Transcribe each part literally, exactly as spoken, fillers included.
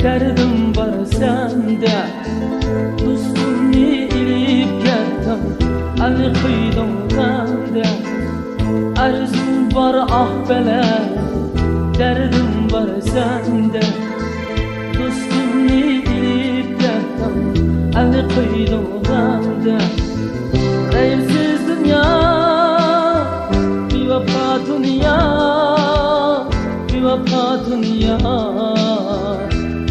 دەردىم بار سەندە، دوستۇمنى ئېلىپ كەتتىڭ، ئەلنى قويدۇڭ غەمدە. ئەرزۇم بار ئاھ بىلەن، دەردىم بار سەندە، دوستۇمنى ئېلىپ كەتتىڭ، ئەلنى قويدۇڭ غەمدە. رەھىمسىز دۇنيا، بىۋاپا دۇنيا، بىۋاپا دۇنيا،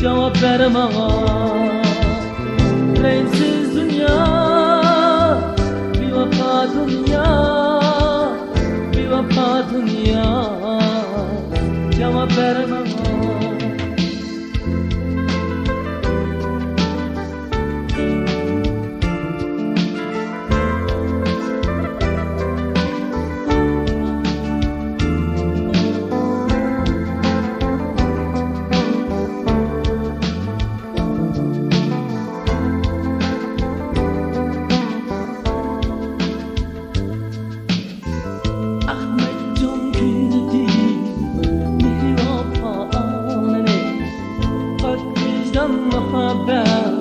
جاۋاب بەر ماڭا. رەھىمسىز دۇنيا، بىۋاپا دۇنيا، بىۋاپا دۇنيا، جاۋاب بەر ماڭا. ئەخمەتجان كۈيلىدى مېھرى ۋاپا ئانىنى، پاك ۋىجدان مۇھەببەت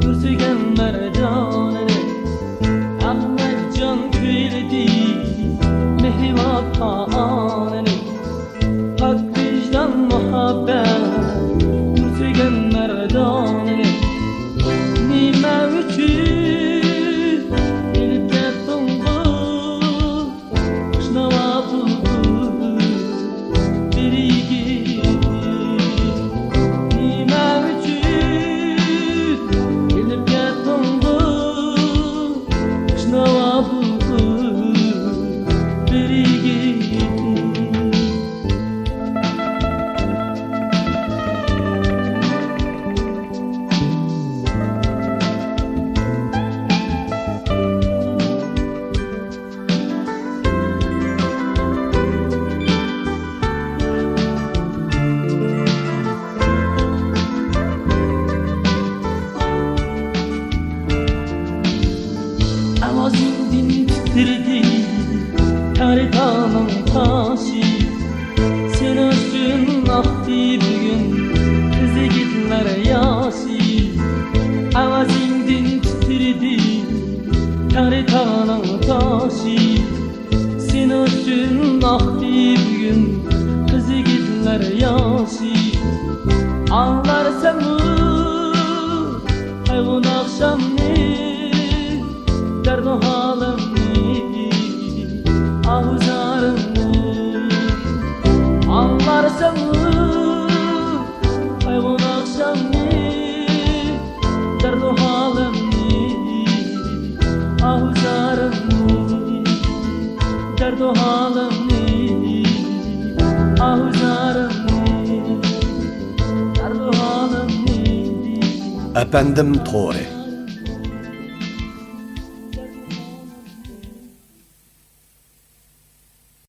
نۇر سۆيگەن مەردانىنى. ئەخمەتجان كۈيلىدى مېھرى ۋاپا ئانىنى، پاك ۋىجدان مۇھەببەت نۇر سۆيگەن مەردانىنى. نېمە ئۈچۈن ئېلىپ كەتتىڭغۇ خۇشناۋا بۇلبۇل بىر يىگىتنى؟ نېمە ئۈچۈن ئېلىپ كەتتىڭغۇ خۇشناۋا بۇلبۇل بىر يىگىتنى؟ ئاۋازىڭدىن تىترىدى تەڭرىتاغنىڭ تاشى. سېنىڭ ئۈچۈن ئاقتى بۈگۈن قىز يىگىتلەر ياشى. ئاۋازىڭدىن تىترىدى تەڭرىتاغنىڭ تاشى. سېنىڭ ئۈچۈن ئاقتى بۈگۈن قىز يىگىتلەر ياشى. ئاڭلارسەنمۇ قايغۇ ناخشامنى، دەردۇ ھالىمنى، ئاھۇ زارىمنى؟ ئاڭلارسەنمۇ قايغۇ ناخشامنى، دەردۇ ھالىمنى، ئاھۇ زارىمنى، دەردۇ ھالىمنى، ئاھۇ زارىمنى، دەردۇ ھالىمنى. ئەپەندىم تورى.